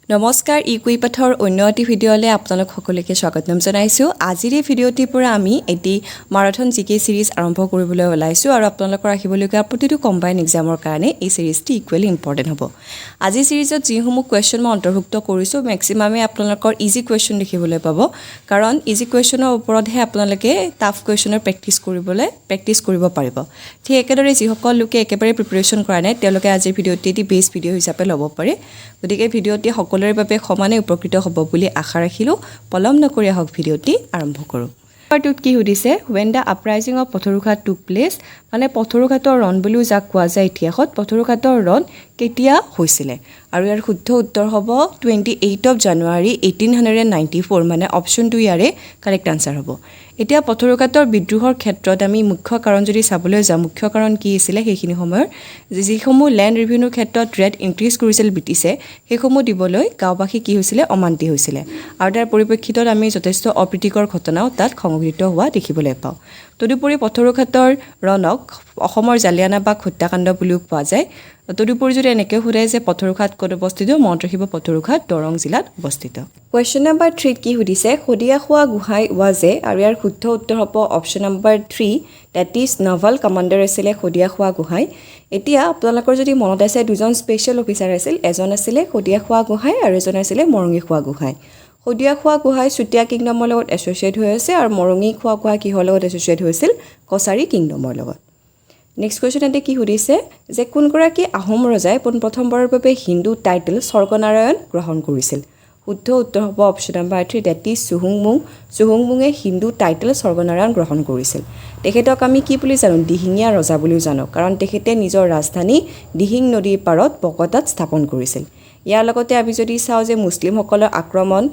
নমস্কাৰ, ই কুইপাথৰ অন্য এটি ভিডিঅ'লৈ আপোনালোক সকলোকে স্বাগতম জনাইছোঁ। আজিৰ এই ভিডিঅ'টিৰ পৰা আমি এটি মাৰাথন জিকে ছিৰিজ আৰম্ভ কৰিবলৈ ওলাইছোঁ আৰু আপোনালোকৰ আহিবলগীয়া প্ৰতিটো কম্বাইন এক্সামৰ কাৰণে এই ছিৰিজটি ইকুৱেলি ইম্পৰ্টেণ্ট হ'ব। আজিৰ ছিৰিজত যিসমূহ কুৱেশ্যন মই অন্তৰ্ভুক্ত কৰিছোঁ, মেক্সিমামে আপোনালোকৰ ইজি কুৱেশ্যন দেখিবলৈ পাব, কাৰণ ইজি কুৱেশ্যনৰ ওপৰতহে আপোনালোকে টাফ কুৱেশ্যনৰ প্ৰেক্টিছ কৰিব পাৰিব। ঠিক একেদৰে যিসকল লোকে একেবাৰে প্ৰিপেৰেশ্যন কৰা নাই, তেওঁলোকে আজিৰ ভিডিঅ'টি এটি বেষ্ট ভিডিঅ' হিচাপে ল'ব পাৰে। গতিকে ভিডিঅ'টি সকলোৰে বাবে সমানে উপকৃত হ'ব বুলি আশা ৰাখিলোঁ। পলম নকৰি আহক, ভিডিঅ'টি আৰম্ভ কৰোঁ। নাম্বাৰটোত কি সুধিছে? When the uprising of Patharughat took place, মানে পথৰুঘাটৰ ৰণ বুলিও যাক কোৱা যায় ইতিহাসত, পথৰুঘাটৰ ৰণ কেতিয়া হৈছিলে? আৰু ইয়াৰ শুদ্ধ উত্তৰ হ'ব 28 of January 1894, মানে অপশ্যনটো ইয়াৰে কাৰেক্ট আনচাৰ হ'ব। এতিয়া পথৰুঘাটৰ বিদ্ৰোহৰ ক্ষেত্ৰত আমি মুখ্য কাৰণ যদি চাবলৈ যাওঁ, মুখ্য কাৰণ কি আছিলে সেইখিনি সময়ৰ? যিসমূহ লেণ্ড ৰেভিনিউৰ ক্ষেত্ৰত ৰেট ইনক্ৰিজ কৰিছিল ব্ৰিটিছে, সেইসমূহ দিবলৈ গাঁওবাসী কি হৈছিলে? অমান্তি হৈছিলে। আৰু তাৰ পৰিপ্ৰেক্ষিতত আমি যথেষ্ট অপ্ৰীতিকৰ ঘটনাও তাত সংঘটিত হোৱা দেখিবলৈ পাওঁ। তদুপৰি পথৰুঘাটৰ ৰণক অসমৰ জালিয়ানাবাগ হত্যাকাণ্ড বুলিও কোৱা যায়। তদুপৰি যদি এনেকৈ সোধে যে পথৰুঘাট ক'ত অৱস্থিত, মনত ৰাখিব, পথৰুঘাট দৰং জিলাত অৱস্থিত। কুৱেশ্যন নম্বৰ থ্ৰীত কি সুধিছে? শদিয়া খোৱা গোহাঁই ৱাজে, আৰু ইয়াৰ শুদ্ধ উত্তৰ হ'ব option number 3, that is naval commander আছিলে শদিয়া খোৱা গোহাঁই। এতিয়া আপোনালোকৰ যদি মনত আছে, দুজন স্পেচিয়েল অফিচাৰ আছিল। এজন আছিলে শদিয়া খোৱা গোহাঁই আৰু এজন আছিলে মৰঙী খোৱা গোহাঁই। শদিয়া খোৱা গোহাঁই চুতীয়া কিংডমৰ লগত এছ'চিয়েট হৈ আছে আৰু মৰঙী খোৱা গোহাঁই কিহৰ লগত এছ'চিয়েট হৈছিল? কছাৰী কিংডমৰ লগত। নেক্সট কুৱেশ্যন ইয়াতে কি সুধিছে যে কোনগৰাকী আহোম ৰজাই পোনপ্ৰথমবাৰৰ বাবে হিন্দু টাইটেল স্বৰ্গনাৰায়ণ গ্ৰহণ কৰিছিল? শুদ্ধ উত্তৰ হ'ব option number 3, that is চুহুংমুং। চুহুংমুঙে হিন্দু টাইটেল স্বৰ্গনাৰায়ণ গ্ৰহণ কৰিছিল। তেখেতক আমি কি বুলি জানো? দিহিঙীয়া ৰজা বুলিও জানো, কাৰণ তেখেতে নিজৰ ৰাজধানী দিহিং নদীৰ পাৰত বকতাত স্থাপন কৰিছিল। ইয়াৰ লগতে আমি যদি চাওঁ যে মুছলিমসকলৰ আক্ৰমণ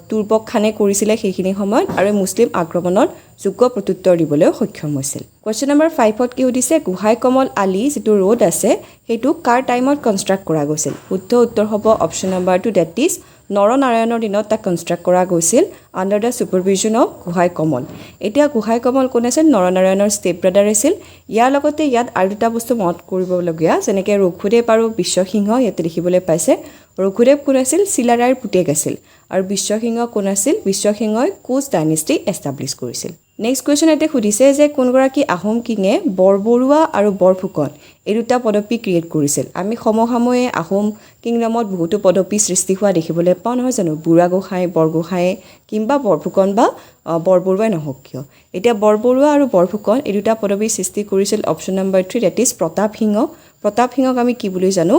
তুৰ্বক খানে কৰিছিলে সেইখিনি সময়ত আৰু মুছলিম আক্ৰমণৰ যোগ্য প্ৰত্যুত্তৰ দিবলৈও সক্ষম হৈছিল। কুৱেশ্যন নম্বৰ ফাইভত কি সুধিছে? গোহাঁই কমল আলি যিটো ৰোড আছে, সেইটো কাৰ টাইমত কনষ্ট্ৰাক্ট কৰা গৈছিল? শুদ্ধ উত্তৰ হ'ব option number 2, that is নৰনাৰায়ণৰ দিনত তাক কনষ্ট্ৰাক্ট কৰা গৈছিল under the supervision of Gohain Kamal. এতিয়া গোহাঁই কমল কোন আছিল? নৰনাৰায়ণৰ ষ্টেপ ব্ৰাদাৰ আছিল। ইয়াৰ লগতে ইয়াত আৰু দুটা বস্তু মনত কৰিবলগীয়া, যেনেকৈ ৰঘুদেৱ আৰু বিশ্বসিংহ ইয়াতে দেখিবলৈ পাইছে। ৰঘুদেৱ কোন আছিল? চিলাৰায়ৰ পুতেক আছিল। আৰু বিশ্বসিংহ কোন আছিল? বিশ্বসিংহই কোচ ডাইনেষ্টি এষ্টাব্লিছ কৰিছিল। নেক্সট কুৱেশ্যন ইয়াতে সুধিছে যে কোনগৰাকী আহোম কিঙে বৰবৰুৱা আৰু বৰফুকন এই দুটা পদবী ক্ৰিয়েট কৰিছিল? আমি সমসাময়িক আহোম কিংডমত বহুতো পদবী সৃষ্টি হোৱা দেখিবলৈ পাওঁ, নহয় জানো? বুঢ়াগোহাঁই, বৰগোহাঁই কিম্বা বৰফুকন বা বৰবৰুৱাই নহওক কিয়। এতিয়া বৰবৰুৱা আৰু বৰফুকন এই দুটা পদবী সৃষ্টি কৰিছিল option number 3, that is Pratap Singha. Pratap সিংহক আমি কি বুলি জানো?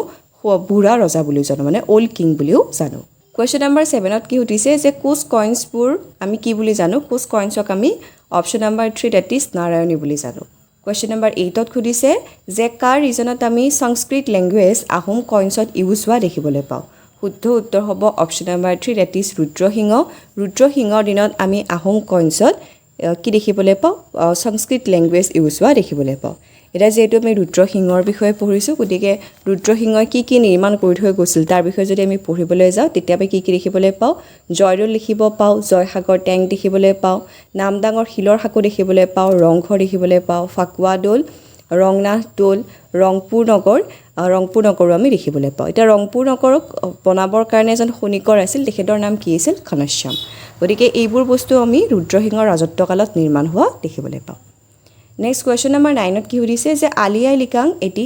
বুঢ়া ৰজা বুলিও জানো, মানে অ'ল্ড কিং বুলিও জানো। কুৱেশ্যন নম্বৰ ছেভেনত কি সুধিছে যে কোচ কইনছবোৰ আমি কি বুলি জানো? কোচ কইনছক আমি option number 3, that is Narayani বুলি জানো। কুৱেশ্যন নম্বৰ এইটত সুধিছে যে কাৰ ৰিজনত আমি সংস্কৃত লেংগুৱেজ আহোম কইনছত ইউজ হোৱা দেখিবলৈ পাওঁ? শুদ্ধ উত্তৰ হ'ব option number 3, that is Rudrasingha. ৰুদ্ৰসিংহৰ দিনত আমি আহোম কইনছত কি দেখিবলৈ পাওঁ? সংস্কৃত লেংগুৱেজ ইউজ হোৱা দেখিবলৈ পাওঁ। এতিয়া যিহেতু আমি ৰুদ্ৰসিংহৰ বিষয়ে পঢ়িছোঁ, গতিকে ৰুদ্ৰসিংহই কি কি নিৰ্মাণ কৰি থৈ গৈছিল, তাৰ বিষয়ে যদি আমি পঢ়িবলৈ যাওঁ, তেতিয়া আমি কি কি দেখিবলৈ পাওঁ? জয়দৌল দেখিব পাওঁ, জয়সাগৰ টেংক দেখিবলৈ পাওঁ, নামদাঙৰ শিলৰ সাঁকো দেখিবলৈ পাওঁ, ৰংঘৰ দেখিবলৈ পাওঁ, ফাকুৱা দৌল, ৰংনাথ দৌল, ৰংপুৰ নগৰ, ৰংপুৰ নগৰো আমি দেখিবলৈ পাওঁ। এতিয়া ৰংপুৰ নগৰক বনাবৰ কাৰণে এজন খনিকৰ আছিল, তেখেতৰ নাম কি আছিল? ঘনশ্যাম। গতিকে এইবোৰ বস্তু আমি ৰুদ্ৰসিংহৰ ৰাজত্বকালত নিৰ্মাণ হোৱা দেখিবলৈ পাওঁ। নেক্সট কুৱেশ্যন নম্বৰ নাইনত কি সুধিছে যে আলি আই লৃগাং এটি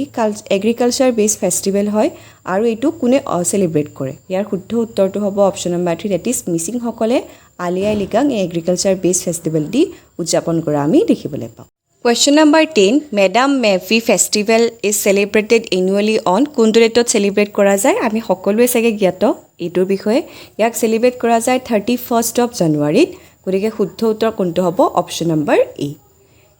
এগ্ৰিকালচাৰ বেছড ফেষ্টিভেল হয় আৰু এইটো কোনে চেলিব্ৰেট কৰে? ইয়াৰ শুদ্ধ উত্তৰটো হ'ব option number 3, that is মিচিংসকলে আলি আই লৃগাং এই এগ্ৰিকালচাৰ বেছড ফেষ্টিভেলটি উদযাপন কৰা আমি দেখিবলৈ পাওঁ। Question number 10, Madam Mephi festival is celebrated annually on, কোনটো ডেটত চেলিব্ৰেট কৰা যায়? আমি সকলোৱে চাগে জ্ঞাত এইটোৰ বিষয়ে। ইয়াক চেলিব্ৰেট কৰা যায় 31ষ্ট অফ জানুৱাৰীত। গতিকে শুদ্ধ উত্তৰ কোনটো হ'ব? Option number A.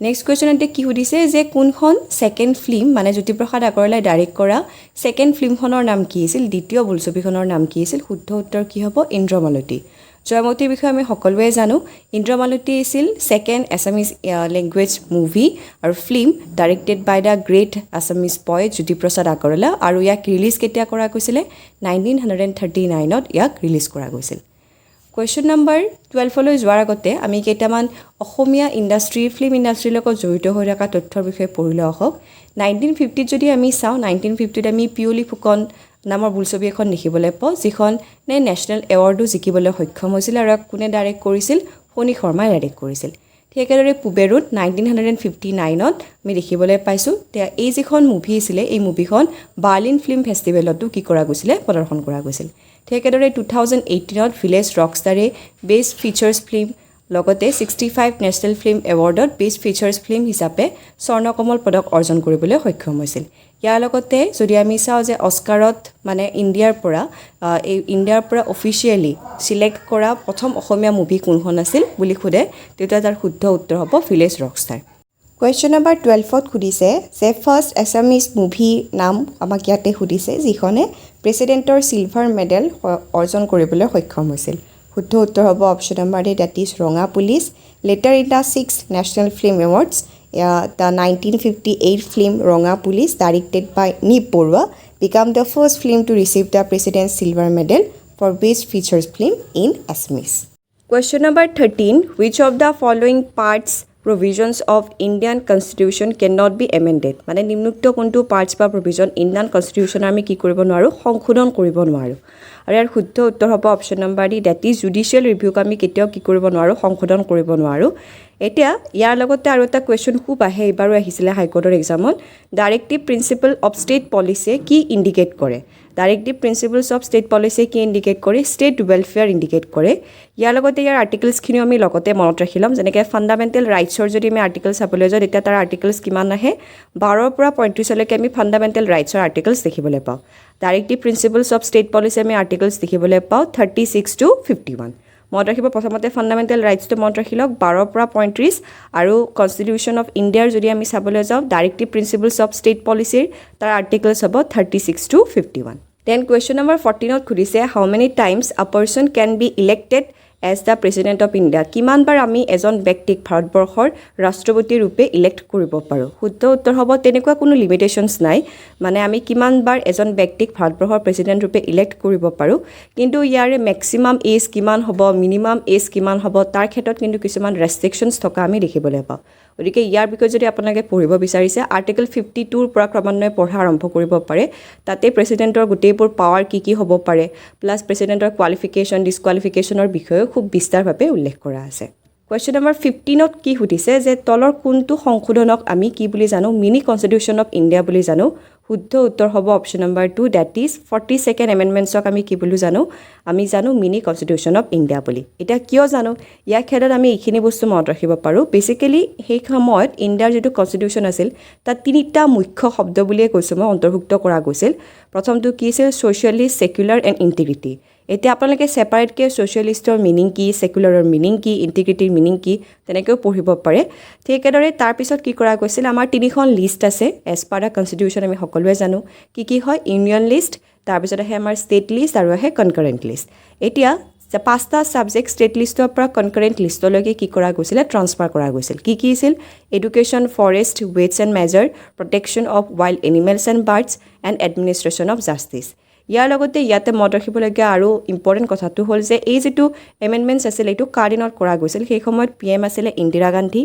Next কুৱেশ্যনতে কি সুধিছে যে কোনখন ছেকেণ্ড ফিল্ম, মানে জ্যোতিপ্ৰসাদ আগৰৱালাই ডাইৰেক্ট কৰা ছেকেণ্ড ফিল্মখনৰ নাম কি আছিল? দ্বিতীয় বোলছবিখনৰ নাম কি আছিল? শুদ্ধ উত্তৰ কি হ'ব? ইন্দ্ৰমালতী। জয়মতীৰ বিষয়ে আমি সকলোৱে জানো। ইন্দ্ৰমালতী আছিল ছেকেণ্ড এছামিজ লেংগুৱেজ মুভি আৰু film directed by the great Assamese poet Jyotiprasad Agarwala. আৰু ইয়াক ৰিলিজ কেতিয়া কৰা গৈছিলে? 1939ত ইয়াক ৰিলিজ কৰা গৈছিল। কুৱেশ্যন নম্বৰ 12লৈ যোৱাৰ আগতে আমি কেইটামান অসমীয়া ইণ্ডাষ্ট্ৰী, ফিল্ম ইণ্ডাষ্ট্ৰীৰ লগত জড়িত হৈ থকা তথ্যৰ বিষয়ে পঢ়ি লওঁ আহক। 1950ত যদি আমি চাওঁ, 1950ত আমি পিয়লি ফুকন নামৰ বোলছবি এখন দেখিবলৈ পাওঁ, যিখনে নেশ্যনেল এৱাৰ্ডো জিকিবলৈ সক্ষম হৈছিল আৰু ইয়াক কোনে ডাইৰেক্ট কৰিছিল? ফণী শৰ্মাই ডাইৰেক্ট কৰিছিল। ঠিক একেদৰে পুবেৰুত 1959ত আমি দেখিবলৈ পাইছোঁ। এতিয়া এই যিখন মুভি আছিলে, এই মুভিখন বাৰ্লিন ফিল্ম ফেষ্টিভেলতো কি কৰা গৈছিলে? প্ৰদৰ্শন কৰা গৈছিল। ঠিক একেদৰে 2018ত ভিলেজ ৰকষ্টাৰে বেষ্ট ফিচাৰ্ছ ফিল্ম, লগতে 65 নেশ্যনেল ফিল্ম এৱাৰ্ডত বেষ্ট ফিচাৰ্ছ ফিল্ম হিচাপে স্বৰ্ণকমল পদক অৰ্জন কৰিবলৈ সক্ষম হৈছিল। ইয়াৰ লগতে যদি আমি চাওঁ যে অস্কাৰত মানে ইণ্ডিয়াৰ পৰা অফিচিয়েলি চিলেক্ট কৰা প্ৰথম অসমীয়া মুভি কোনখন আছিল বুলি সোধে, তেতিয়া তাৰ শুদ্ধ উত্তৰ হ'ব ভিলেজ ৰকষ্টাৰ। কুৱেশ্যন নম্বৰ 12ত সুধিছে যে ফাৰ্ষ্ট এছামিজ মুভি নাম আমাক ইয়াতে সুধিছে, যিখনে প্ৰেচিডেণ্টৰ চিলভাৰ মেডেল অৰ্জন কৰিবলৈ সক্ষম হৈছিল। শুদ্ধ উত্তৰ হ'ব option number A, that is Ranga Police. Later in the six National Film Awards, the 1958 film Ranga Police, directed by Nip Barua, become the first film to receive the President Silver Medal for best features film in Assamese. Question number 13. Which of the following parts provisions of Indian Constitution cannot be amended? মানে নিম্নোক্ত কোনটো parts বা provision Indian কনষ্টিটিউশ্যনৰ আমি কি কৰিব নোৱাৰোঁ? সংশোধন কৰিব নোৱাৰোঁ। আৰু ইয়াৰ শুদ্ধ উত্তৰ হ'ব option number D, that is judicial ৰিভিউক আমি কেতিয়াও কি কৰিব নোৱাৰোঁ? সংশোধন কৰিব নোৱাৰোঁ। এতিয়া ইয়াৰ লগতে আৰু এটা কুৱেশ্যন খুব আহে, এইবাৰো আহিছিলে হাইকোৰ্টৰ এক্সামত। ডাইৰেক্টিভ প্ৰিন্সিপল অফ ষ্টেট পলিচিয়ে কি ইণ্ডিকেট কৰে? ডাইৰেক্টিভ প্ৰিন্সিপলছ অফ ষ্টেট পলিচিয়ে কি ইণ্ডিকেট কৰে? ষ্টেট ৱেলফেয়াৰ ইণ্ডিকেট কৰে। ইয়াৰ লগতে ইয়াৰ আৰ্টিকলছখিনিও আমি লগতে মনত ৰাখি ল'ম। যেনেকৈ ফাণ্ডামেণ্টেল ৰাইটছৰ যদি আমি আৰ্টিকল চাবলৈ যাওঁ, তেতিয়া তাৰ আৰ্টিকলছ কিমান আহে? 12ৰ পৰা 35লৈকে আমি ফাণ্ডামেণ্টেল ৰাইটছৰ আৰ্টিকলছ দেখিবলৈ পাওঁ। Directive principles of state policy আমি আৰ্টিকলছ দেখিবলৈ পাওঁ 36 to 51। মনত ৰাখিব, প্ৰথমতে ফাণ্ডামেণ্টেল ৰাইটছটো মনত ৰাখি লওক, 12ৰ পৰা 35। আৰু কনষ্টিটিউশ্যন অফ ইণ্ডিয়াৰ যদি আমি চাবলৈ যাওঁ, ডাইৰেক্টিভ প্ৰিন্সিপলছ অফ ষ্টেট পলিচিৰ তাৰ আৰ্টিকলছ হ'ব 36 to 51। Then question number 14ত সুধিছে, how many times a person can be elected as the President of India? কিমানবাৰ আমি এজন ব্যক্তিক ভাৰতবৰ্ষৰ ৰাষ্ট্ৰপতি ৰূপে ইলেক্ট কৰিব পাৰোঁ? শুদ্ধ উত্তৰ হ'ব, তেনেকুৱা কোনো লিমিটেশ্যনছ নাই, মানে আমি কিমানবাৰ এজন ব্যক্তিক ভাৰতবৰ্ষৰ প্ৰেচিডেণ্ট ৰূপে ইলেক্ট কৰিব পাৰোঁ। কিন্তু ইয়াৰে মেক্সিমাম এজ কিমান হ'ব, মিনিমাম এজ কিমান হ'ব, তাৰ ক্ষেত্ৰত কিন্তু কিছুমান ৰেষ্ট্ৰিকশ্যনছ থকা আমি দেখিবলৈ পাওঁ। গতিকে ইয়াৰ বিষয়ে যদি আপোনালোকে পঢ়িব বিচাৰিছে, আৰ্টিকল 52ৰ পৰা ক্ৰমান্বয়ে পঢ়া আৰম্ভ কৰিব পাৰে। তাতে প্ৰেচিডেণ্টৰ গোটেইবোৰ পাৱাৰ কি কি হ'ব পাৰে, প্লাছ প্ৰেচিডেণ্টৰ কোৱালিফিকেশ্যন, ডিছকুৱালিফিকেশ্যনৰ বিষয়েও খুব বিস্তাৰভাৱে উল্লেখ কৰা আছে। কুৱেশ্যন নম্বৰ 15ত কি সুধিছে যে তলৰ কোনটো সংশোধনক আমি কি বুলি জানো? মিনি কনষ্টিটিউশ্যন অফ ইণ্ডিয়া বুলি জানো। শুদ্ধ উত্তৰ হ'ব option number 2, that is 42nd এমেণ্ডমেণ্টছক আমি কি বুলি জানো? আমি জানো মিনি কনষ্টিটিউশ্যন অফ ইণ্ডিয়া বুলি। এতিয়া কিয় জানো? ইয়াৰ ক্ষেত্ৰত আমি এইখিনি বস্তু মনত ৰাখিব পাৰোঁ। বেচিকেলি সেই সময়ত ইণ্ডিয়াৰ যিটো কনষ্টিটিউশ্যন আছিল, তাত তিনিটা মুখ্য শব্দ বুলিয়ে কৈছোঁ মই, অন্তৰ্ভুক্ত কৰা গৈছিল। প্ৰথমটো কি আছিল? Socialist, secular and integrity. এতিয়া আপোনালোকে ছেপাৰেটকৈ ছ'চিয়েলিষ্টৰ মিনিং কি, ছেকুলাৰৰ মিনিং কি, ইণ্টিগ্ৰিটিৰ মিনিং কি, তেনেকৈও পঢ়িব পাৰে। ঠিক একেদৰে তাৰপিছত কি কৰা গৈছিল? আমাৰ তিনিখন লিষ্ট আছে এজ পাৰ the constitution, আমি সকলোৱে জানো কি কি হয়। ইউনিয়ন লিষ্ট, তাৰপিছত আহে আমাৰ ষ্টেট লিষ্ট আৰু আহে কনকাৰেণ্ট লিষ্ট। এতিয়া যে পাঁচটা ছাবজেক্ট ষ্টেট লিষ্টৰ পৰা কনকাৰেণ্ট লিষ্টলৈকে কি কৰা গৈছিলে? ট্ৰান্সফাৰ কৰা গৈছিল। কি কি আছিল? Education, forest, weights and measure, protection of wild animals and birds and administration of justice. ইয়াৰ লগতে ইয়াতে মনত ৰাখিবলগীয়া আৰু ইম্পৰ্টেণ্ট কথাটো হ'ল যে এই যিটো এমেণ্ডমেণ্টছ আছিল, এইটো কাৰ দিনত কৰা গৈছিল? সেই সময়ত পিএম আছিলে ইন্দিৰা গান্ধী।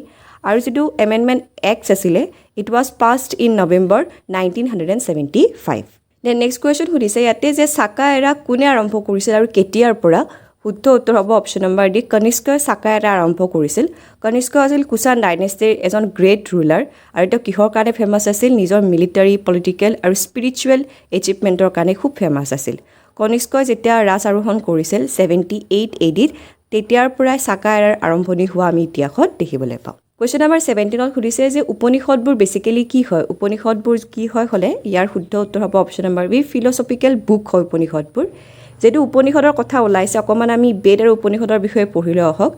আৰু যিটো এমেণ্ডমেণ্ট এক্ট আছিলে, it was passed in November 1975। Then next question সুধিছে ইয়াতে যে চাকা এৰা কোনে আৰম্ভ কৰিছিল আৰু কেতিয়াৰ পৰা? শুদ্ধ উত্তৰ হ'ব অপশ্যন নম্বৰ ডি, কনিষ্কই চাকা এৰা আৰম্ভ কৰিছিল। কনিষ্ক আছিল কুষাণ ডাইনেষ্টিৰ এজন গ্ৰেট ৰুলাৰ আৰু তেওঁ কিহৰ কাৰণে ফেমাছ আছিল? নিজৰ মিলিটাৰী, পলিটিকেল আৰু স্পিৰিচুৱেল এচিভমেণ্টৰ কাৰণে খুব ফেমাছ আছিল। কনিষ্কই যেতিয়া ৰাজ আৰোহণ কৰিছিল 78 এডিত, তেতিয়াৰ পৰাই চাকা এৰাৰ আৰম্ভণি হোৱা আমি ইতিহাসত দেখিবলৈ পাওঁ। কুৱেশ্যন নম্বৰ 17ত সুধিছে যে উপনিষদবোৰ বেচিকেলি কি হয়? উপনিষদবোৰ কি হয় হ'লে ইয়াৰ শুদ্ধ উত্তৰ হ'ব option number B, philosophical book হয় উপনিষদবোৰ। যিহেতু উপনিষদৰ কথা ওলাইছে, অকণমান আমি বেদ আৰু উপনিষদৰ বিষয়ে পঢ়ি লওঁ আহক।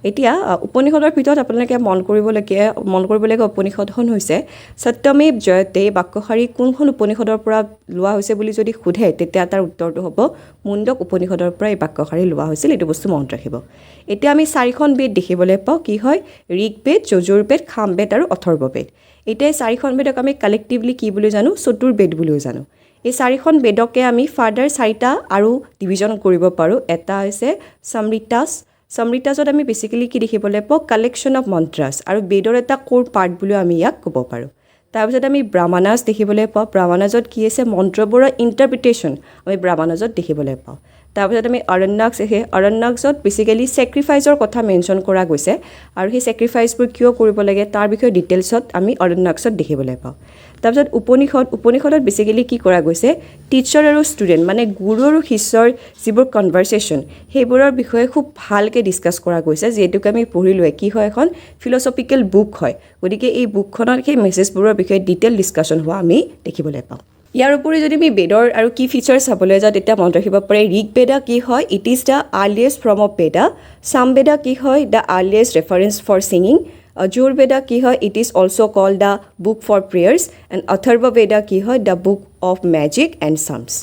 এতিয়া উপনিষদৰ ভিতৰত আপোনালোকে মন কৰিবলগীয়া উপনিষদখন হৈছে সত্যমেৱ জয়তে। এই বাক্যশাৰী কোনখন উপনিষদৰ পৰা লোৱা হৈছে বুলি যদি সোধে, তেতিয়া তাৰ উত্তৰটো হ'ব মুণ্ডক উপনিষদৰ পৰা এই বাক্যশাৰী লোৱা হৈছিল। এইটো বস্তু মনত ৰাখিব। এতিয়া আমি চাৰিখন বেদ দেখিবলৈ পাওঁ। কি হয়? ঋগ্বেদ, যজুৰ্বেদ, সামবেদ আৰু অথৰ্ববেদ। এতিয়া এই চাৰিখন বেদক আমি কালেক্টিভলি কি বুলি জানো? চতুৰ্বেদ বুলিও জানো। এই চাৰিখন বেদকে আমি ফাৰ্ডাৰ চাৰিটা আৰু ডিভিজন কৰিব পাৰোঁ। এটা হৈছে সমৃতাছ। সমৃতাছত আমি বেচিকেলি কি দেখিবলৈ পাওঁ? কালেকশ্যন অফ মন্ত্ৰাছ আৰু বেদৰ এটা ক'ৰ পাৰ্ট বুলিও আমি ইয়াক ক'ব পাৰোঁ। তাৰপিছত আমি ব্ৰাহ্মণাজ দেখিবলৈ পাওঁ। ব্ৰাহ্মণাজত কি আছে? মন্ত্ৰবোৰৰ ইণ্টাৰপ্ৰিটেশ্যন আমি ব্ৰাহ্মণাজত দেখিবলৈ পাওঁ। তাৰপিছত আমি অৰণ্যক্স, সেই অৰণ্যক্সত বেচিকেলি ছেক্ৰিফাইচৰ কথা মেনশ্যন কৰা গৈছে আৰু সেই ছেক্ৰিফাইচবোৰ কিয় কৰিব লাগে তাৰ বিষয়ে ডিটেইলছত আমি অৰণ্যক্সত দেখিবলৈ পাওঁ। তাৰপিছত উপনিষদ, উপনিষদত বেচিকেলি কি কৰা গৈছে? টিচাৰ আৰু ষ্টুডেণ্ট, মানে গুৰু আৰু শিষ্যৰ যিবোৰ কনভাৰ্চেশ্যন, সেইবোৰৰ বিষয়ে খুব ভালকৈ ডিছকাছ কৰা গৈছে। যিহেতুকে আমি পঢ়িলোৱে কি হয়, এখন ফিলচফিকেল বুক হয়, গতিকে এই বুকখনত সেই মেছেজবোৰৰ বিষয়ে ডিটেইল ডিছকাশ্যন হোৱা আমি দেখিবলৈ পাওঁ। ইয়াৰ উপৰি যদি আমি বেদৰ আৰু কি ফিচাৰ চাবলৈ যাওঁ, তেতিয়া মনত ৰাখিব পাৰে ঋগ বেদা কি হয়? It is the earliest form of Veda. Samaveda কি হয়? The earliest reference for singing. Yajurveda কি হয়? It is also call the book for prayers. And Atharva Veda কি হয়? The book of magic and charms.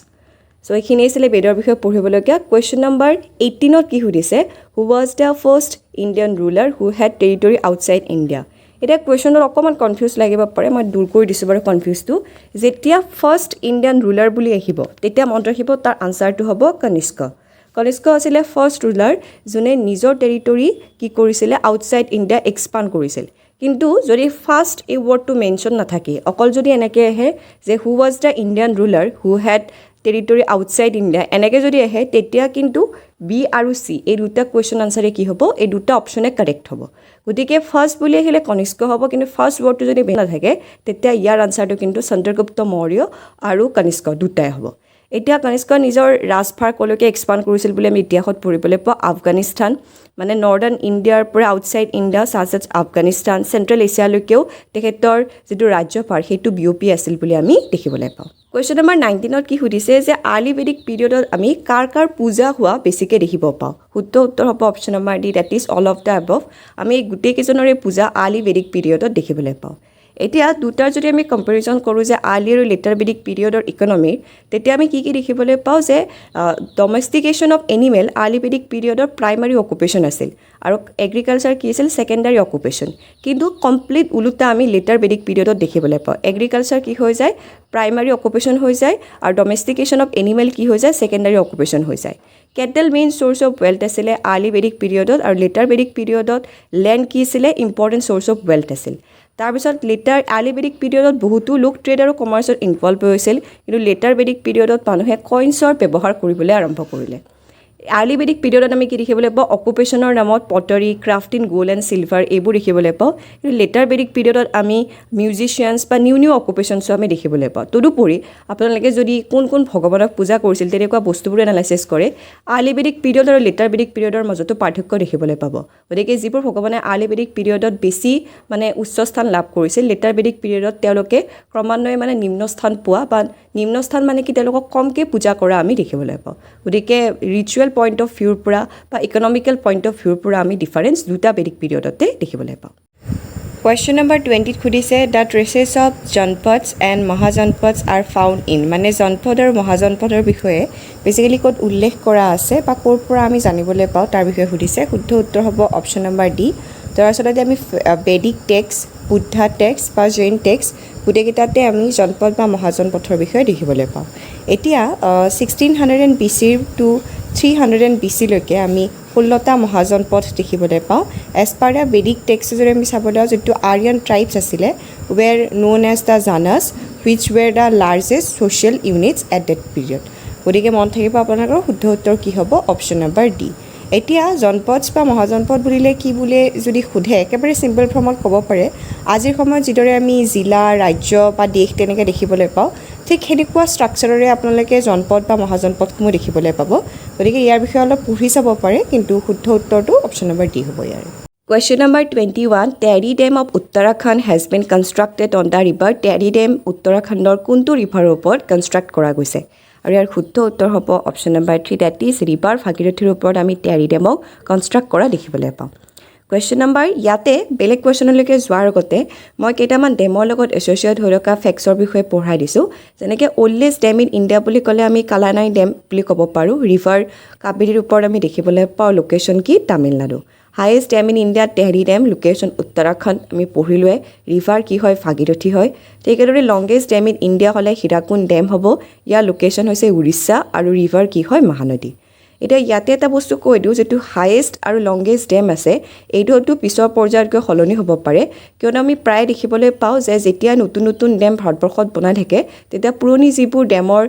So এইখিনি আছিলে বেদৰ বিষয়ে পঢ়িবলগীয়া। কুৱেশ্যন নম্বৰ 18ত কি সুধিছে? Who was the first Indian ruler who had territory outside India? এতিয়া কুৱেশ্যনত অকণমান কনফিউজ লাগিব পাৰে, মই দূৰ কৰি দিছোঁ বাৰু কনফিউজটো। যেতিয়া ফাৰ্ষ্ট ইণ্ডিয়ান ৰুলাৰ বুলি আহিব, তেতিয়া মনত ৰাখিব তাৰ আনচাৰটো হ'ব কনিষ্ক। কনিষ্ক আছিলে ফাৰ্ষ্ট ৰুলাৰ যোনে নিজৰ টেৰিটৰী কি কৰিছিলে? আউটছাইড ইণ্ডিয়া এক্সপাণ্ড কৰিছিল। কিন্তু যদি ফাৰ্ষ্ট এই ৱৰ্ডটো মেনশ্যন নাথাকে, অকল যদি এনেকৈ আহে যে who was the Indian ruler who had territory outside India, এনেকৈ যদি আহে, তেতিয়া কিন্তু বি আৰু চি এই দুটা কুৱেশ্যন আনচাৰে কি হ'ব? এই দুটা অপশ্যনে কাৰেক্ট হ'ব। গতিকে ফাৰ্ষ্ট বুলি আহিলে কনিষ্ক হ'ব, কিন্তু ফাৰ্ষ্ট ৱৰ্ডটো যদি নাথাকে, তেতিয়া ইয়াৰ আনচাৰটো কিন্তু চন্দ্ৰগুপ্ত মৌৰ্য আৰু কনিষ্ক দুটাই হ'ব। এতিয়া কনিষ্ক নিজৰ ৰাজভাৰ ক'লৈকে এক্সপাণ্ড কৰিছিল বুলি আমি ইতিহাসত পঢ়িবলৈ পাওঁ? আফগানিস্তান, মানে নৰ্দাৰ্ণ ইণ্ডিয়াৰ পৰা আউটছাইড ইণ্ডিয়া চাচ আফগানিস্তান, চেণ্ট্ৰেল এছিয়ালৈকেও তেখেতৰ যিটো ৰাজ্যভাৰ সেইটো বিয়পি আছিল বুলি আমি দেখিবলৈ পাওঁ। কুৱেশ্যন নম্বৰ 19ত কি সুধিছে যে আৰ্লি বেদিক পিৰিয়ডত আমি কাৰ কাৰ পূজা হোৱা বেছিকৈ দেখিব পাওঁ? শুদ্ধ উত্তৰ হ'ব option number D, that is all of the above. আমি এই গোটেইকেইজনৰে পূজা আৰ্লি বেদিক পিৰিয়ডত দেখিবলৈ পাওঁ। এতিয়া দুটাৰ যদি আমি কম্পেৰিজন কৰোঁ যে আৰ্লি আৰু লেটাৰ বেদিক পিৰিয়ডৰ ইকনমিৰ, তেতিয়া আমি কি কি দেখিবলৈ পাওঁ যে domestication of animal early Vedic পিৰিয়ডৰ প্ৰাইমাৰী অকুপেশ্যন আছিল আৰু এগ্ৰিকালচাৰ কি আছিল? Secondary occupation. কিন্তু কমপ্লিট ওলোটা আমি লেটাৰ বেদিক পিৰিয়ডত দেখিবলৈ পাওঁ। এগ্ৰিকালচাৰ কি হৈ যায়? প্ৰাইমাৰী অকুপেশ্যন হৈ যায় আৰু ডমেষ্টিকেশ্যন অফ এনিমেল কি হৈ যায়? ছেকেণ্ডাৰী অকুপেশ্যন হৈ যায়। Kettle main source of wealth আছিলে আৰ্লি বেদিক পিৰিয়ডত আৰু লেটাৰ বেদিক পিৰিয়ডত লেণ্ড কি আছিলে? ইম্পৰ্টেণ্ট চ'ৰ্চ অফ ৱেল্থ আছিল। তাৰপিছত লেটাৰ আৰ্লি বেদিক পিৰিয়ডত বহুতো লোক ট্ৰেড আৰু কমাৰ্চত ইনভলভ হৈছিল, কিন্তু লেটাৰ বেদিক পিৰিয়ডত মানুহে কইনছৰ ব্যৱহাৰ কৰিবলৈ আৰম্ভ কৰিলে। আৰ্লি বেদিক পিৰিয়ডত আমি কি দেখিবলৈ পাওঁ? অকুপেশ্যনৰ নামত pottery, craft in gold and silver এইবোৰ দেখিবলৈ পাওঁ, কিন্তু লেটাৰ বেদিক পিৰিয়ডত আমি মিউজিচিয়ানছ বা নিউ নিউ অকুপেশ্যনছো আমি দেখিবলৈ পাওঁ। তদুপৰি আপোনালোকে যদি কোন কোন ভগৱানক পূজা কৰিছিল তেনেকুৱা বস্তুবোৰ এনালাইচিছ কৰে, আৰ্লি বেদিক পিৰিয়ড আৰু লেটাৰ বেদিক পিৰিয়ডৰ মাজতো পাৰ্থক্য দেখিবলৈ পাব। গতিকে যিবোৰ ভগৱানে আৰ্লি বেদিক পিৰিয়ডত বেছি মানে উচ্চ স্থান লাভ কৰিছিল, লেটাৰ বেদিক পিৰিয়ডত তেওঁলোকে ক্ৰমান্বয়ে মানে নিম্ন স্থান পোৱা বা নিম্ন স্থান মানে কি, তেওঁলোকক কমকৈ পূজা কৰা আমি দেখিবলৈ পাওঁ। গতিকে ৰিচুৱেল পইণ্ট অফ ভিউৰ পৰা বা ইকনমিকেল পইণ্ট অফ ভিউৰ পৰা আমি ডিফাৰেঞ্চ দুটা বেদিক পিৰিয়ডতে দেখিবলৈ পাওঁ। কুৱেশ্যন নম্বৰ 20ত সুধিছে, the traces of Janapadas and Mahajanapadas are found in, মানে জনপদ আৰু মহাজনপদৰ বিষয়ে বেচিকেলি ক'ত উল্লেখ কৰা আছে বা ক'ৰ পৰা আমি জানিবলৈ পাওঁ তাৰ বিষয়ে সুধিছে। শুদ্ধ উত্তৰ হ'ব অপশ্যন নম্বৰ ডি। দৰাচলতে আমি বেদিক টেক্সট, বুদ্ধা টেক্সট বা জৈন টেক্সট গোটেইকেইটাতে আমি জনপদ বা মহাজনপথৰ বিষয়ে দেখিবলৈ পাওঁ। এতিয়া 1600 এণ্ড বিচিৰ টু 300 এণ্ড বিচিলৈকে আমি 16টা মহাজনপথ দেখিবলৈ পাওঁ। As per the Vedic text যদি আমি চাবলৈ যাওঁ, যিটো আৰিয়ান ট্ৰাইবছ আছিলে were known as the Janas, which were the largest social units at that period. গতিকে মনত থাকিব আপোনালোকৰ শুদ্ধ উত্তৰ কি হ'ব? Option number D. এতিয়া জনপদ বা মহাজনপদ বুলিলে কি বুলি যদি সোধে, একেবাৰে চিম্পল ফৰ্মত ক'ব পাৰে, আজিৰ সময়ত যিদৰে আমি জিলা, ৰাজ্য বা দেশ তেনেকৈ দেখিবলৈ পাওঁ, ঠিক সেনেকুৱা ষ্ট্ৰাকচাৰৰে আপোনালোকে জনপদ বা মহাজনপদসমূহ দেখিবলৈ পাব। গতিকে ইয়াৰ বিষয়ে অলপ পঢ়ি চাব পাৰে, কিন্তু শুদ্ধ উত্তৰটো অপশ্যন নম্বৰ ডি হ'ব ইয়াৰ। Question number 21, Tehri Dam of Uttarakhand has been constructed on the river. Tehri Dam উত্তৰাখণ্ডৰ কোনটো ৰিভাৰৰ ওপৰত কনষ্ট্ৰাক্ট কৰা গৈছে? আৰু ইয়াৰ শুদ্ধ উত্তৰ হ'ব option number 3, that is river ভাগীৰথীৰ ওপৰত আমি টেৰী ডেমক কনষ্ট্ৰাক্ট কৰা দেখিবলৈ পাওঁ। কুৱেশ্যন নম্বৰ, ইয়াতে বেলেগ কুৱেশ্যনলৈকে যোৱাৰ আগতে মই কেইটামান ডেমৰ লগত এছ'চিয়েট হৈ থকা ফেক্টছৰ বিষয়ে পঢ়াই দিছোঁ। যেনেকৈ অল্ডেষ্ট ডেম ইন ইণ্ডিয়া বুলি ক'লে আমি কালানাই ডেম বুলি ক'ব পাৰোঁ। ৰিভাৰ কাবেৰীৰ ওপৰত আমি দেখিবলৈ পাওঁ। লোকেশ্যন কি? Tamil Nadu. Highest dam in India, Tehri Dam, location Uttarakhand, আমি পঢ়িলোৱে। ৰিভাৰ কি হয়? ভাগীৰথী হয়। ঠিক একেদৰে লংগেষ্ট ডেম ইন ইণ্ডিয়া হ'লে হীৰাকুণ্ড ডেম হ'ব। ইয়াৰ লোকেশ্যন হৈছে উৰিষ্যা আৰু ৰিভাৰ কি হয়? মহানদী। এতিয়া ইয়াতে এটা বস্তু কৈ দিওঁ, যিটো হায়েষ্ট আৰু লংগেষ্ট ডেম আছে, এইটো হয়তো পিছৰ পৰ্যায়ত গৈ সলনি হ'ব পাৰে, কিয়নো আমি প্ৰায় দেখিবলৈ পাওঁ যে যেতিয়া নতুন নতুন ডেম ভাৰতবৰ্ষত বনাই থাকে, তেতিয়া পুৰণি যিবোৰ ডেমৰ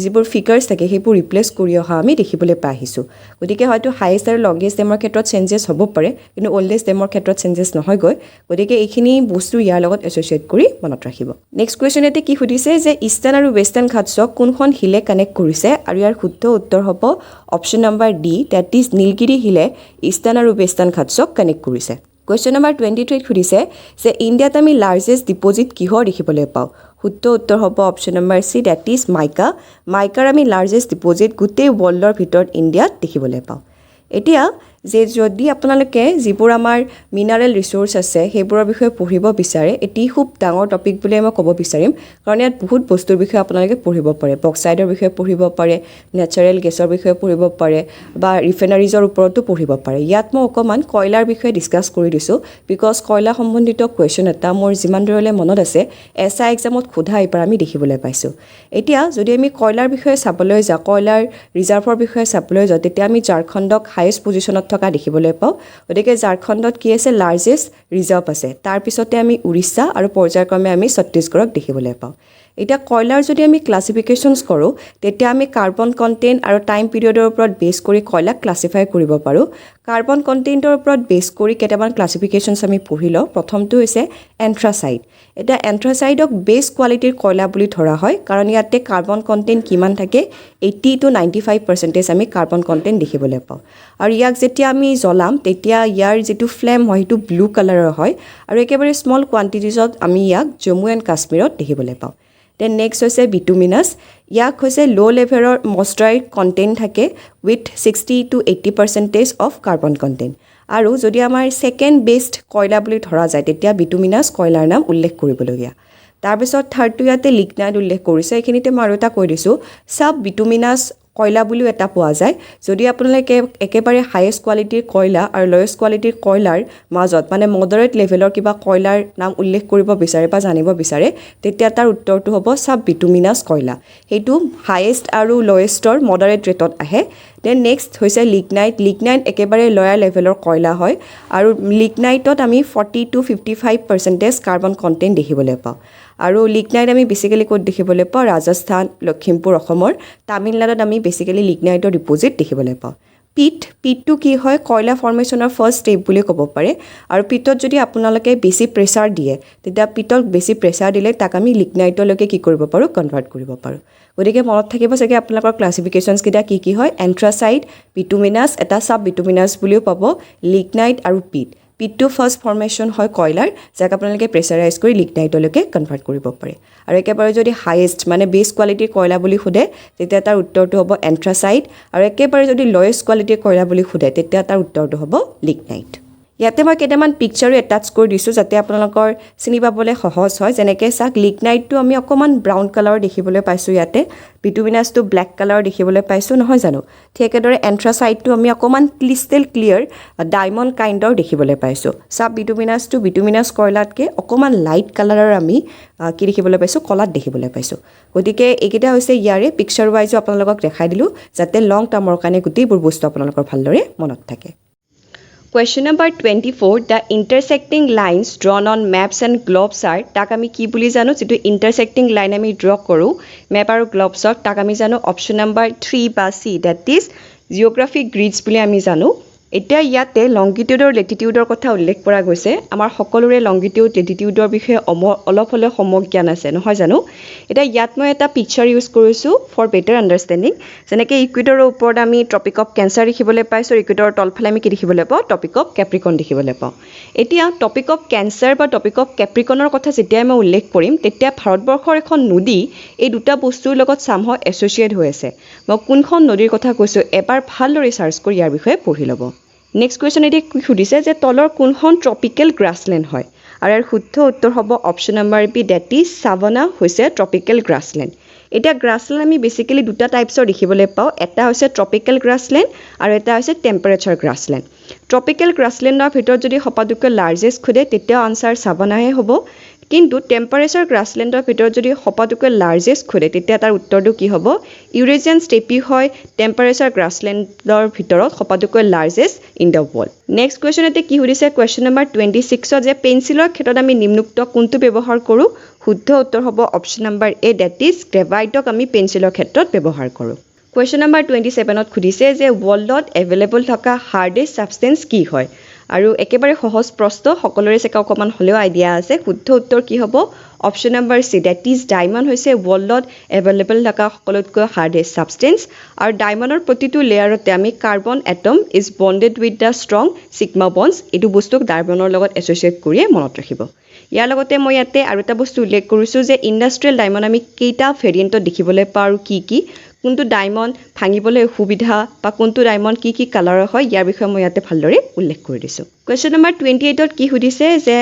যিবোৰ ফিগাৰ্ছ থাকে, সেইবোৰ ৰিপ্লেচ কৰি অহা আমি দেখিবলৈ পাই আহিছোঁ। গতিকে হয়তো হায়েষ্ট আৰু লংগেষ্ট ডেমৰ ক্ষেত্ৰত চেঞ্জেছ হ'ব পাৰে, কিন্তু অল্ডেষ্ট ডেমৰ ক্ষেত্ৰত চেঞ্জেছ নহয়গৈ। গতিকে এইখিনি বস্তু ইয়াৰ লগত এছ'চিয়েট কৰি মনত ৰাখিব। নেক্সট কুৱেশ্যন ইয়াতে কি সুধিছে যে ইষ্টাৰ্ণ আৰু ৱেষ্টাৰ্ণ ঘাটছক কোনখন হিলে কানেক্ট কৰিছে? আৰু ইয়াৰ শুদ্ধ উত্তৰ হ'ব option number D, that is Nilgiri হিলে ইষ্টাৰ্ণ আৰু ৱেষ্টাৰ্ণ ঘাটছক কানেক্ট কৰিছে। কুৱেশ্যন নম্বৰ 23ত সুধিছে যে ইণ্ডিয়াত আমি লাৰ্জেষ্ট ডিপ'জিট কিহৰ দেখিবলৈ পাওঁ? শুদ্ধ উত্তৰ হ'ব option number C, that is mica. মাইকাৰ আমি লাৰ্জেষ্ট ডিপ'জিট গোটেই ৱৰ্ল্ডৰ ভিতৰত ইণ্ডিয়াত দেখিবলৈ পাওঁ। এতিয়া যে যদি আপোনালোকে যিবোৰ আমাৰ মিনাৰেল ৰিচ'ৰ্চ আছে, সেইবোৰৰ বিষয়ে পঢ়িব বিচাৰে, এটি খুব ডাঙৰ টপিক বুলিয়ে মই ক'ব বিচাৰিম, কাৰণ ইয়াত বহুত বস্তুৰ বিষয়ে আপোনালোকে পঢ়িব পাৰে। বক্সাইডৰ বিষয়ে পঢ়িব পাৰে, নেচাৰেল গেছৰ বিষয়ে পঢ়িব পাৰে বা ৰিফাইনাৰিজৰ ওপৰতো পঢ়িব পাৰে। ইয়াত মই অকণমান কয়লাৰ বিষয়ে ডিছকাছ কৰি দিছোঁ, because কয়লা সম্বন্ধিত কুৱেশ্যন এটা মোৰ যিমান দূৰলৈ মনত আছে, এছআই এক্সামত সোধা এইবাৰ আমি দেখিবলৈ পাইছোঁ। এতিয়া যদি আমি কয়লাৰ বিষয়ে চাবলৈ যাওঁ, কয়লাৰ ৰিজাৰ্ভৰ বিষয়ে চাবলৈ যাওঁ, তেতিয়া আমি ঝাৰখণ্ডক হায়েষ্ট পজিশ্যনত থকা দেখিবলৈ পাওঁ। গতিকে ঝাৰখণ্ডত কি আছে? লাৰ্জেষ্ট ৰিজাৰ্ভ আছে। তাৰপিছতে আমি উৰিষ্যা আৰু পৰ্যায়ক্ৰমে আমি ছত্তীশগড়ক দেখিবলৈ পাওঁ। এতিয়া কয়লাৰ যদি আমি ক্লাছিফিকেশ্যনছ কৰোঁ, তেতিয়া আমি কাৰ্বন কণ্টেণ্ট আৰু টাইম পিৰিয়ডৰ ওপৰত বেছ কৰি কয়লাক ক্লাছিফাই কৰিব পাৰোঁ। কাৰ্বন কণ্টেণ্টৰ ওপৰত বেছ কৰি কেইটামান ক্লাছিফিকেশ্যনছ আমি পঢ়ি লওঁ। প্ৰথমটো হৈছে এন্থ্ৰাচাইট। এতিয়া এন্থ্ৰাচাইটক বেষ্ট কোৱালিটিৰ কয়লা বুলি ধৰা হয়, কাৰণ ইয়াতে কাৰ্বন কণ্টেণ্ট কিমান থাকে? 80 to 95% আমি কাৰ্বন কণ্টেণ্ট দেখিবলৈ পাওঁ। আৰু ইয়াক যেতিয়া আমি জ্বলাম, তেতিয়া ইয়াৰ যিটো ফ্লেম হয়, সেইটো ব্লু কালাৰৰ হয় আৰু একেবাৰে স্মল কোৱান্টিটিজত আমি ইয়াক জম্মু এণ্ড কাশ্মীৰত দেখিবলৈ পাওঁ। Then next হৈছে বিটুমিনাছ। ইয়াক হৈছে ল' লেভেলৰ মইশ্চাৰ কণ্টেণ্ট থাকে with 60 to 80% of carbon content। আৰু যদি আমাৰ ছেকেণ্ড বেষ্ট কয়লা বুলি ধৰা যায়, তেতিয়া বিটুমিনাছ কয়লাৰ নাম উল্লেখ কৰিবলগীয়া। তাৰপিছত থাৰ্ডটো ইয়াতে লিগনাইট উল্লেখ কৰিছে। এইখিনিতে মই আৰু এটা কৈ দিছোঁ, চাব বিটুমিনাছ কয়লা বুলিও এটা পোৱা যায়। যদি আপোনালোকে একেবাৰে হায়েষ্ট কোৱালিটিৰ কয়লা আৰু লয়েষ্ট কোৱালিটিৰ কয়লাৰ মাজত, মানে মডাৰেট লেভেলৰ কিবা কয়লাৰ নাম উল্লেখ কৰিব বিচাৰে বা জানিব বিচাৰে, তেতিয়া তাৰ উত্তৰটো হ'ব চাব বিটুমিনাছ কয়লা। সেইটো হায়েষ্ট আৰু লয়েষ্টৰ মডাৰেট ৰেটত আহে। Then next হৈছে লিগনাইট। লিগনাইট একেবাৰে লয়াৰ লেভেলৰ কয়লা হয় আৰু লিগনাইটত আমি 40 to 55% carbon content দেখিবলৈ পাওঁ। আৰু লিগনাইট আমি বেচিকেলি ক'ত দেখিবলৈ পাওঁ? ৰাজস্থান, লখিমপুৰ অসমৰ, তামিলনাডুত আমি বেচিকেলি লিগনাইটৰ ডিপ'জিট দেখিবলৈ পাওঁ। পিট। পিটটো কি হয়? কয়লা ফৰ্মেশ্যনৰ ফাৰ্ষ্ট ষ্টেপ বুলি ক'ব পাৰে। আৰু পিটত যদি আপোনালোকে বেছি প্ৰেছাৰ দিয়ে, তেতিয়া পিটক বেছি প্ৰেছাৰ দিলে তাক আমি লিগনাইটলৈকে কি কৰিব পাৰোঁ? কনভাৰ্ট কৰিব পাৰোঁ। গতিকে মনত থাকিব চাগে আপোনালোকৰ ক্লাছিফিকেশ্যনছকেইটা কি কি হয়? এন্থ্ৰাচাইট, বিটুমিনাছ, এটা চাব বিটুমিনাছ বুলিও পাব, লিগনাইট আৰু পিট। পিটটো ফাৰ্ষ্ট ফৰ্মেশ্যন হয় কয়লাৰ, যাক আপোনালোকে প্ৰেছাৰাইজ কৰি লিগনাইটলৈকে কনভাৰ্ট কৰিব পাৰে। আৰু একেবাৰে যদি হায়েষ্ট, মানে বেষ্ট কোৱালিটিৰ কয়লা বুলি সোধে, তেতিয়া তাৰ উত্তৰটো হ'ব এন্থ্ৰাচাইট। আৰু একেবাৰে যদি লয়েষ্ট কোৱালিটিৰ কয়লা বুলি সোধে, তেতিয়া তাৰ উত্তৰটো হ'ব লিগনাইট। ইয়াতে মই কেইটামান পিকচাৰো এটাচ কৰি দিছোঁ, যাতে আপোনালোকৰ চিনি পাবলৈ সহজ হয়। যেনেকৈ চাওক, লিগনাইটটো আমি অকণমান ব্ৰাউন কালাৰৰ দেখিবলৈ পাইছোঁ, ইয়াতে বিটুমিনাছটো ব্লেক কালাৰৰ দেখিবলৈ পাইছোঁ, নহয় জানো? ঠিক একেদৰে এন্থ্ৰাচাইটটো আমি অকণমান ক্ৰিষ্টেল ক্লিয়াৰ ডায়মণ্ড কাইণ্ডৰ দেখিবলৈ পাইছোঁ। চাব বিটুমিনাছটো বিটুমিনাছ কয়লাতকৈ অকণমান লাইট কালাৰৰ আমি কি দেখিবলৈ পাইছোঁ? কলাত দেখিবলৈ পাইছোঁ। গতিকে এইকেইটা হৈছে ইয়াৰে পিকচাৰ ৱাইজো আপোনালোকক দেখাই দিলোঁ, যাতে লং টাৰ্মৰ কাৰণে গোটেইবোৰ বস্তু আপোনালোকৰ ভালদৰে মনত থাকে। Question number 24, the intersecting lines drawn on maps and globes are, তাক আমি কি বুলি জানো? যিটো ইণ্টাৰচেক্টিং লাইন আমি ড্ৰ কৰোঁ মেপ আৰু গ্ল'বছক, তাক আমি জানো অপশ্যন নম্বৰ থ্ৰী বা C, that is geographic grids বুলি আমি জানো। এতিয়া ইয়াতে লংগিটিউড আৰু লেটিটিউডৰ কথা উল্লেখ কৰা গৈছে। আমাৰ সকলোৰে লংগিটিউড, লেটিটিউডৰ বিষয়ে অলপ হ'লেও সম্যক জ্ঞান আছে, নহয় জানো? এতিয়া ইয়াত মই এটা পিকচাৰ ইউজ কৰিছোঁ ফৰ বেটাৰ আণ্ডাৰষ্টেণ্ডিং। যেনেকৈ ইকুইটৰৰ ওপৰত আমি ট্ৰপিক অফ কেঞ্চাৰ দেখিবলৈ পাইছোঁ, ইকুইটৰৰ তলফালে আমি কি দেখিবলৈ পাওঁ? ট্ৰপিক অফ কেপ্ৰিকন দেখিবলৈ পাওঁ। এতিয়া ট্ৰপিক অফ কেঞ্চাৰ বা ট্ৰপিক অফ কেপ্ৰিকনৰ কথা যেতিয়াই মই উল্লেখ কৰিম, তেতিয়া ভাৰতবৰ্ষৰ এখন নদী এই দুটা বস্তুৰ লগত চামহাও এছ'চিয়েট হৈ আছে। মই কোনখন নদীৰ কথা কৈছোঁ, এবাৰ ভালদৰে চাৰ্চ কৰি ইয়াৰ বিষয়ে পঢ়ি ল'ব। নেক্সট কুৱেশ্যন এতিয়া কি সুধিছে যে তলৰ কোনখন ট্ৰপিকেল গ্ৰাছলেণ্ড হয়? আৰু ইয়াৰ শুদ্ধ উত্তৰ হ'ব option number B, that is savanna হৈছে ট্ৰপিকেল গ্ৰাছলেণ্ড। এতিয়া গ্ৰাছলেণ্ড আমি বেচিকেলি দুটা টাইপছৰ দেখিবলৈ পাওঁ। এটা হৈছে ট্ৰপিকেল গ্ৰাছলেণ্ড আৰু এটা হৈছে টেম্পাৰেচাৰ গ্ৰাছলেণ্ড। ট্ৰপিকেল গ্ৰাছলেণ্ডৰ ভিতৰত যদি সবাতোকৈ লাৰ্জেষ্ট সোধে, তেতিয়াও আনচাৰ ছাভানাহে হ'ব। কিন্তু টেম্পাৰেচাৰ গ্ৰাছলেণ্ডৰ ভিতৰত যদি সবাতোকৈ লাৰ্জেষ্ট সোধে, তেতিয়া তাৰ উত্তৰটো কি হ'ব? ইউৰেছিয়ান ষ্টেপি হয় টেম্পাৰেচাৰ গ্ৰাছলেণ্ডৰ ভিতৰত সবাতোকৈ largest in the world. Next question ইয়াতে কি সুধিছে? কুৱেশ্যন নম্বৰ 26ত যে পেঞ্চিলৰ ক্ষেত্ৰত আমি নিম্নোক্ত কোনটো ব্যৱহাৰ কৰোঁ? শুদ্ধ উত্তৰ হ'ব option number A, that is গ্ৰেভাইটক আমি পেঞ্চিলৰ ক্ষেত্ৰত ব্যৱহাৰ কৰোঁ। কুৱেশ্যন নম্বৰ 27ত সুধিছে যে ৱৰ্ল্ডত এভেইলেবল থকা হাৰ্ডেষ্ট ছাবষ্টেঞ্চ কি হয়? আৰু একেবাৰে সহজ প্ৰশ্ন, সকলোৰে চাগে অকণমান হ'লেও আইডিয়া আছে। শুদ্ধ উত্তৰ কি হ'ব? Option number C, that is diamond হৈছে ৱৰ্ল্ডত এভেইলেবল থকা সকলোতকৈ হাৰ্ডেষ্ট ছাবষ্টেঞ্চ। আৰু ডায়মণ্ডৰ প্ৰতিটো লেয়াৰতে আমি carbon atom is bonded with the strong sigma bonds। এইটো বস্তুক ডায়মণ্ডৰ লগত এছ'চিয়েট কৰিয়ে মনত ৰাখিব। ইয়াৰ লগতে মই ইয়াতে আৰু এটা বস্তু উল্লেখ কৰিছোঁ যে ইণ্ডাষ্ট্ৰিয়েল ডায়মণ্ড আমি কেইটা ভেৰিয়েণ্টত দেখিবলৈ পাওঁ আৰু কি কি, কোনটো ডায়মণ্ড ভাঙিবলৈ অসুবিধা বা কোনটো ডায়মণ্ড কি কি কালাৰৰ হয়, ইয়াৰ বিষয়ে মই ইয়াতে ভালদৰে উল্লেখ কৰি দিছোঁ। কুৱেশ্যন নম্বৰ 28ত কি সুধিছে যে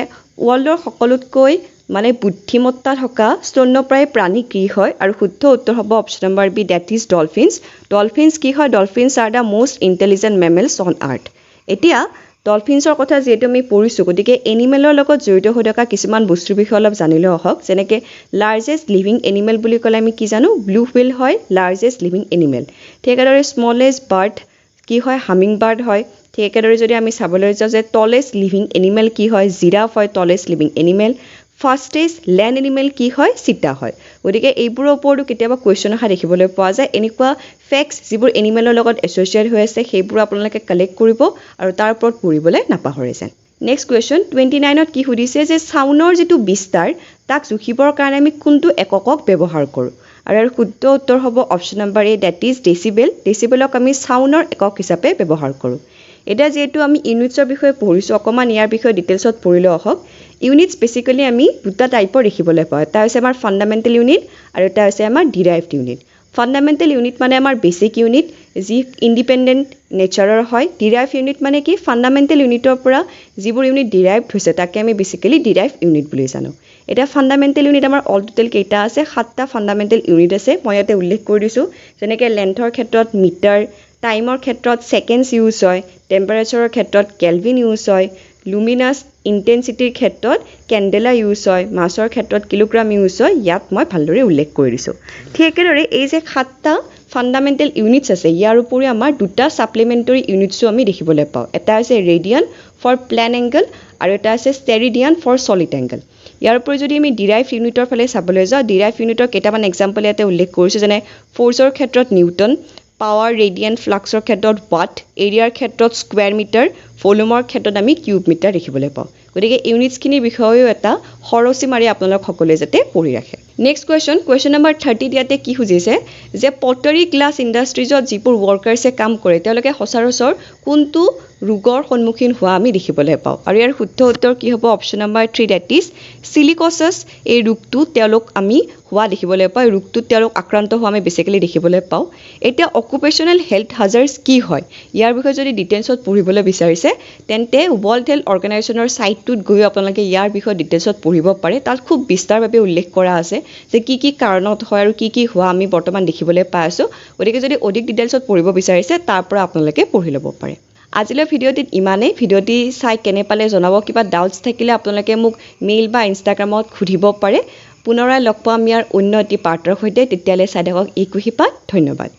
ৱৰ্ল্ডৰ সকলোতকৈ মানে বুদ্ধিমত্তা থকা স্তন্যপায়ী প্ৰাণী কি হয়? আৰু শুদ্ধ উত্তৰ হ'ব option number B, that is dolphins। Dolphins কি হয়? Dolphins are the most intelligent mammals on earth। এতিয়া ডলফিনছৰ কথা যিহেতু আমি পঢ়িছোঁ, গতিকে এনিমেলৰ লগত জড়িত হৈ থকা কিছুমান বস্তুৰ বিষয়ে অলপ জানি লওঁ আহক। যেনেকৈ লাৰ্জেষ্ট লিভিং এনিমেল বুলি ক'লে আমি কি জানো? ব্লু হুৱেল হয় লাৰ্জেষ্ট লিভিং এনিমেল। ঠিক একেদৰে স্মলেষ্ট বাৰ্ড কি হয়? হামিং বাৰ্ড হয়। ঠিক একেদৰে যদি আমি চাবলৈ যাওঁ যে টলেষ্ট লিভিং এনিমেল কি হয়? জিৰাফ হয় tallest living animal। Fastest land animal কি হয়? চিতা হয়। গতিকে এইবোৰৰ ওপৰতো কেতিয়াবা কুৱেশ্যন অহা দেখিবলৈ পোৱা যায়। এনেকুৱা ফেক্টছ যিবোৰ এনিমেলৰ লগত এছ'চিয়েট হৈ আছে, সেইবোৰ আপোনালোকে কালেক্ট কৰিব আৰু তাৰ ওপৰত পঢ়িবলৈ নাপাহৰে যেন। নেক্সট কুৱেশ্যন 29ত কি সুধিছে যে চাউণ্ডৰ যিটো বিস্তাৰ, তাক জুখিবৰ কাৰণে আমি কোনটো এককক ব্যৱহাৰ কৰোঁ? আৰু ইয়াৰ শুদ্ধ উত্তৰ হ'ব option number A, that is decibel। ডেচিবেলক আমি চাউণ্ডৰ একক হিচাপে ব্যৱহাৰ কৰোঁ। এতিয়া যিহেতু আমি ইউনিটছৰ বিষয়ে পঢ়িছোঁ, অকণমান ইয়াৰ বিষয়ে ডিটেইলছত পঢ়ি লওঁ আহক। ইউনিটছ বেচিকেলি আমি দুটা টাইপৰ দেখিবলৈ পাওঁ। এটা হৈছে আমাৰ ফাণ্ডামেণ্টেল ইউনিট আৰু এটা হৈছে আমাৰ ডিৰাইভড ইউনিট। ফাণ্ডামেণ্টেল ইউনিট মানে আমাৰ বেচিক ইউনিট, যি ইণ্ডিপেণ্ডেণ্ট নেচাৰৰ হয়। ডিৰাইভ ইউনিট মানে কি? ফাণ্ডামেণ্টেল ইউনিটৰ পৰা যিবোৰ ইউনিট ডিৰাইভড হৈছে, তাকে আমি বেচিকেলি ডিৰাইভ ইউনিট বুলি জানো। এতিয়া ফাণ্ডামেণ্টেল ইউনিট আমাৰ অল টোটেল কেইটা আছে? সাতটা ফাণ্ডামেণ্টেল ইউনিট আছে। মই ইয়াতে উল্লেখ কৰি দিছোঁ। যেনেকৈ লেন্থৰ ক্ষেত্ৰত মিটাৰ, টাইমৰ ক্ষেত্ৰত ছেকেণ্ডছ ইউজ হয়, টেম্পাৰেচাৰৰ ক্ষেত্ৰত কেলভিন ইউজ হয়, লুমিনাছ ইণ্টেনচিটিৰ ক্ষেত্ৰত কেণ্ডেলা ইউজ হয়, মাছৰ ক্ষেত্ৰত কিলোগ্ৰাম ইউজ হয়। ইয়াত মই ভালদৰে উল্লেখ কৰি দিছোঁ। ঠিক একেদৰে এই যে সাতটা ফাণ্ডামেণ্টেল ইউনিটছ আছে, ইয়াৰ উপৰিও আমাৰ দুটা ছাপ্লিমেণ্টৰী ইউনিটছো আমি দেখিবলৈ পাওঁ। এটা হৈছে ৰেডিয়ান ফৰ প্লেন এংগল আৰু এটা হৈছে ষ্টেৰিডিয়ান ফৰ ছলিড এংগল। ইয়াৰ উপৰি যদি আমি ডিৰাইভ ইউনিটৰ ফালে চাবলৈ যাওঁ, ডিৰাইভ ইউনিটৰ কেইটামান এক্সাম্পল ইয়াতে উল্লেখ কৰিছোঁ। যেনে ফ'ৰ্চৰ ক্ষেত্ৰত নিউটন, পাৱাৰ ৰেডিয়ান, ফ্লাক্সৰ ক্ষেত্ৰত ৱাট, এৰিয়াৰ ক্ষেত্ৰত স্কুৱেৰ মিটাৰ, ভলিউমৰ ক্ষেত্ৰত আমি কিউব মিটাৰ দেখিবলৈ পাওঁ। গতিকে ইউনিটছখিনিৰ বিষয়েও এটা খৰচি মাৰি আপোনালোক সকলোৱে যাতে পঢ়ি ৰাখে। নেক্সট কুৱেশ্যন, কুৱেশ্যন নম্বৰ 30ত ইয়াতে কি সুধিছে যে পটাৰী গ্লাছ ইণ্ডাষ্ট্ৰিজত যিবোৰ ৱৰ্কাৰ্ছে কাম কৰে, তেওঁলোকে সচৰাচৰ কোনটো ৰোগৰ সন্মুখীন হোৱা আমি দেখিবলৈ পাওঁ? আৰু ইয়াৰ শুদ্ধ উত্তৰ কি হ'ব? Option number 3, that is silicosis। এই ৰোগটো তেওঁলোক আমি হোৱা দেখিবলৈ পাওঁ। এই ৰোগটোত তেওঁলোক আক্ৰান্ত হোৱা আমি বেচিকেলি দেখিবলৈ পাওঁ। এতিয়া অকুপেশ্যনেল হেল্থ হাজাৰ্ছ কি হয়, ইয়াৰ বিষয়ে যদি ডিটেইলছত পঢ়িবলৈ বিচাৰিছে, তেন্তে ৱৰ্ল্ড হেল্থ অৰ্গেনাইজেশ্যনৰ ছাইটটোত গৈও আপোনালোকে ইয়াৰ বিষয়ে ডিটেইলছত পঢ়িব পাৰে। তাত খুব বিস্তাৰভাৱে উল্লেখ কৰা আছে যে কি কি কাৰণত হয় আৰু কি কি হোৱা আমি বৰ্তমান দেখিবলৈ পাই আছোঁ। গতিকে যদি অধিক ডিটেইলছত পঢ়িব বিচাৰিছে, তাৰ পৰা আপোনালোকে পঢ়ি ল'ব পাৰে। আজিলৈ ভিডিঅ'টিত ইমানেই। ভিডিঅ'টি চাই কেনে পালে জনাব। কিবা ডাউটছ থাকিলে আপোনালোকে মোক মেইল বা ইনষ্টাগ্ৰামত সুধিব পাৰে। পুনৰাই লগ পাম ইয়াৰ অন্য এটি পাৰ্টৰ সৈতে। তেতিয়ালৈ চাই থাকক ই কুঁহিপাত। ধন্যবাদ।